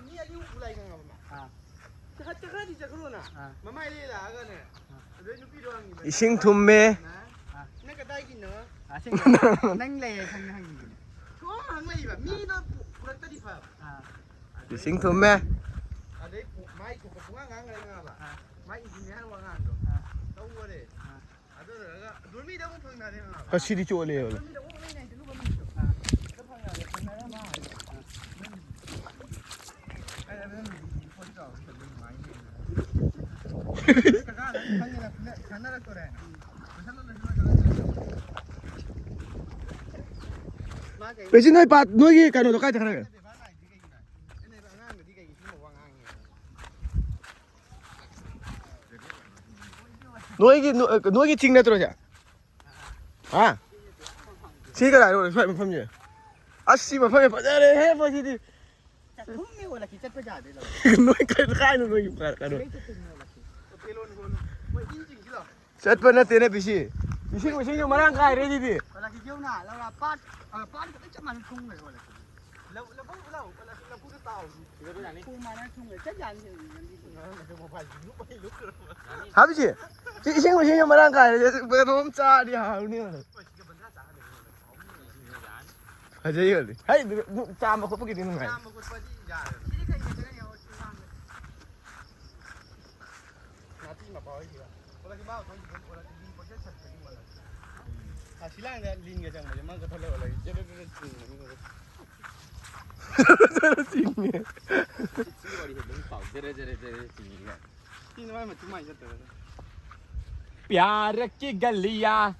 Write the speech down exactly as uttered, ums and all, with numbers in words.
ꯃꯤ ꯑꯅꯤ ꯑꯍꯨꯝ ꯂꯥꯛꯏ ꯈꯪꯉꯕ ꯃꯥ? ꯑꯥ꯫ ꯆꯠꯈ꯭ꯔꯗꯤ ꯆꯠꯈ꯭ꯔꯣꯅ꯫ ꯑꯥ꯫ ꯃꯃꯥꯏ ꯂꯩ ꯂꯥꯛꯑꯒꯅꯦ꯫ ꯑꯥ꯫ ꯑꯗꯨꯗꯩ ꯅꯨꯄꯤꯗꯣ ꯍꯪꯉꯤꯕ꯫ ꯏꯁꯤꯡ ꯊꯨꯝꯃꯦ꯫ ꯑꯥ꯫ ꯅꯪ ꯀꯗꯥꯏꯒꯤꯅꯣ? ꯑꯥ, ꯑꯁꯦꯡꯕ꯫ ꯅꯪ ꯂꯩꯌꯦ ꯈꯪꯉꯦ ꯍꯪꯉꯤꯗꯨꯅꯦ꯫ ꯁꯨꯝ ꯍꯪꯂꯛꯏꯕ꯫ ꯃꯤꯗꯣ ꯄꯨ-, ꯄꯨꯔꯛꯇꯗꯤ ꯐꯕ꯫ ꯑꯥ꯫ ꯏꯁꯤꯡ ꯊꯨꯝꯃꯦ꯫ ꯑꯗꯩ ꯄꯨ-, ꯃꯥꯏ ꯊꯣꯛꯄ ꯄꯨꯡꯉꯥꯡ ꯉꯥꯡꯈ꯭ꯔꯦ ꯈꯪꯉꯕ? ꯑꯥ꯫ ꯃꯥꯏ ꯏꯟꯖꯤꯅꯤꯌꯥꯔ ꯋꯥꯉꯥꯡꯗꯣ꯫ ꯑꯥ꯫ ꯇꯧꯈꯔꯦ꯫ ꯑꯥ꯫ ꯑꯗꯨ ꯂꯣꯏꯔꯒ ꯗꯣꯔꯃꯤꯗ ꯑꯃꯨꯛ ꯐꯪꯅꯔꯦ ꯈꯪꯉꯕ? ꯉꯁꯤꯗꯤ ꯆꯣꯠꯂꯦꯕ꯫ ꯗꯣꯔꯃꯤꯗ ꯑꯣꯛ ꯂꯩꯅ ꯍꯥꯏꯗꯨ ꯂꯨꯕ ꯅꯨꯃꯤꯠꯇꯣ꯫ ꯑꯥ꯫ ꯑꯗꯨ ꯐꯪꯅꯔꯦ, ꯐꯪꯅꯔꯦ ꯃꯥ ꯍꯥꯏꯕ꯫ ꯑꯥ꯫ ꯑꯩ ꯑꯗꯨ ꯅꯨꯃꯤꯠꯇꯨꯗꯤ ꯄꯣꯠ ꯆꯥꯎꯕ ꯈꯤꯇꯪ ꯅꯨꯡꯉꯥꯏꯅꯦ꯫ ꯀꯀꯥ ꯅꯪ ꯈꯪꯉꯦꯅ ꯈꯪꯅ-, ꯈꯪꯅꯔꯛꯇꯣꯔꯦ ꯍꯥꯏꯅ꯫ ꯂꯣꯏꯁꯜꯂꯣ, ꯂꯣꯏꯁꯜꯂꯣ, ꯂꯣꯏꯁꯜꯂꯣ꯫ ꯃꯥ ꯀꯩ ꯄꯦꯆꯤ, ꯅꯣꯏ ꯄꯥ-, ꯅꯣꯏꯒꯤ ꯀꯩꯅꯣꯗꯣ ꯀꯥꯏ ꯆꯠꯈ꯭ꯔꯒꯦ? ꯕꯦꯕꯥꯔ ꯅꯥꯏꯗ꯭ꯔꯤ ꯀꯩꯒꯤꯅꯣ ꯍꯥꯏ? ꯑꯩꯅ ꯍꯥꯏꯕ ꯑꯉꯥꯡꯗꯗꯤ ꯀꯩꯒꯤ ꯁꯤꯒꯨꯝꯕ ꯋꯥ ꯉꯥꯡꯉꯤ ꯍꯥꯏꯕ? ꯅꯣꯏꯒꯤ, ꯅꯣ-, ꯅꯣꯏꯒꯤ ꯆꯤꯡ ꯅꯠꯇ꯭ꯔꯣ ꯁꯦ? ꯍꯥ? ꯁꯤ ꯀꯗꯥꯏꯗꯅꯣ ꯁ꯭ꯋꯥꯏ ꯃꯐꯝꯁꯦ? ꯑꯁ, ꯁꯤ ꯃꯐꯝꯁꯦ ꯐꯖꯔꯦꯍꯦ, ꯃꯁꯤꯗꯤ꯫ ꯆꯥꯛꯈꯨꯝꯅꯦ ꯑꯣꯜꯂꯛꯈꯤ, ꯆꯠꯄ ꯌꯥꯗꯦ ꯂꯧ꯫ ꯅꯣꯏ ꯀꯥꯏ-, ꯀꯥꯏꯅꯣ ꯅꯣꯏꯒꯤ ꯀꯩꯅꯣ? ꯁꯤꯗꯩ ꯆꯠꯇꯣꯏꯅꯦ ꯑꯣꯜꯂꯛꯈꯤ꯫ ꯍꯣꯇꯦꯜ ꯑꯣꯟ ꯈꯣꯠꯂꯣ꯫ ꯃꯣꯏ ꯏꯟ ꯆꯤꯡꯁꯤꯜꯂꯣ꯫ ꯆꯠꯄ ꯅꯠꯇꯦꯅꯦ, ꯕꯤꯁꯤ꯫ ꯏꯁꯤꯡ, ꯏꯁꯤꯡꯁꯨ ꯃꯔꯥꯡ ꯀꯥꯏꯔꯦ ꯁꯤꯗꯤ꯫ ꯑꯣꯜꯂꯛꯈꯤ, ꯌꯦꯡꯉꯨꯅ, ꯂꯧꯔꯥ ꯄꯥꯠ, ꯑ, ꯄꯥꯠꯀ ꯂꯣꯏ ꯆꯞ ꯃꯥꯟꯅ ꯊꯨꯝꯈ꯭ꯔꯦ ꯑꯣꯜꯂꯛꯈꯤ꯫ ꯂꯧ-, ꯂꯧꯐꯝ ꯂꯧ-, ꯂꯧꯐꯝꯗꯨ ꯇꯥꯎ꯫ ꯁꯤꯗ ꯂꯣꯏ ꯌꯥꯅꯤ꯫ ꯊꯣꯡ ꯃꯥꯟꯅ ꯊꯨꯝꯈ꯭ꯔꯦ, ꯆꯠ ꯌꯥꯅꯤ ꯁꯤꯗ ꯂꯝꯕꯤ꯫ ꯅꯪ ꯃꯣꯕꯥꯏꯜ ꯂꯨꯞ ꯑꯩ ꯂꯨꯞꯈ꯭ꯔꯕ꯫ ꯍꯥꯏꯕꯁꯤ, ꯁꯤ ꯏꯁꯤꯡ ꯃꯥꯏꯁꯤꯡꯁꯨ ꯃꯔꯥꯡ ꯀꯥꯏꯔꯦ, ꯀꯩꯅꯣꯝ ꯆꯥꯔꯗꯤ ꯍꯥꯎꯅꯤ꯫ ꯍꯣꯏ, ꯁꯤꯗ ꯕꯟꯗ꯭ꯔꯥ ꯆꯥ ꯍꯜꯂꯦ꯫ ꯐꯖꯩ ꯍꯧꯖꯤꯛ꯫ ꯍꯩ, ꯑꯗꯨ, ꯑꯗꯨ ꯆꯥꯝꯕ ꯈꯣꯠꯄꯒꯤꯗꯤ ꯅꯨꯡꯉꯥꯏ꯫ ꯆꯥꯝꯕ ꯈꯣꯠꯄꯗꯤ ꯌꯥꯔꯦ꯫ ꯁꯤꯗꯤ ꯀꯩ ꯀꯩ ꯆꯠꯀꯅꯤ? ꯅꯥꯄꯤ ꯃꯄꯥ ꯍꯣꯏꯒꯤꯔ? ꯑꯣꯂꯛꯀꯤ ꯃꯥ ꯍꯣꯏꯒꯤ ꯑꯗꯨꯝ ꯑꯣꯂꯛꯀꯤ ꯂꯤꯟ ꯄꯪꯆꯠ ꯆꯠꯄꯒꯤ ꯑꯣꯂꯛꯀꯤ꯫ ꯑꯁꯤ ꯂꯥꯡꯗ ꯂꯤꯟꯒ ꯆꯪꯕꯁꯦ ꯃꯥ ꯀꯛꯊꯠꯂꯒ ꯑꯣꯂꯛꯀꯤ ꯖꯔ ꯖꯔ ꯆꯤꯡꯕꯅꯤ꯫ ꯆꯤꯡꯉꯦ꯫ ꯁꯤ ꯋꯥꯔꯤ ꯑꯗꯨꯝ ꯄꯥꯎ ꯖꯔ ꯖꯔ ꯖꯔ ꯆꯤꯡꯉꯤꯒ꯫ ꯁꯤꯅ ꯃꯥꯏ ꯃꯇꯨꯡ ꯃꯥꯏ ꯆꯠꯇꯕꯅꯦ꯫ प्यार की गलियां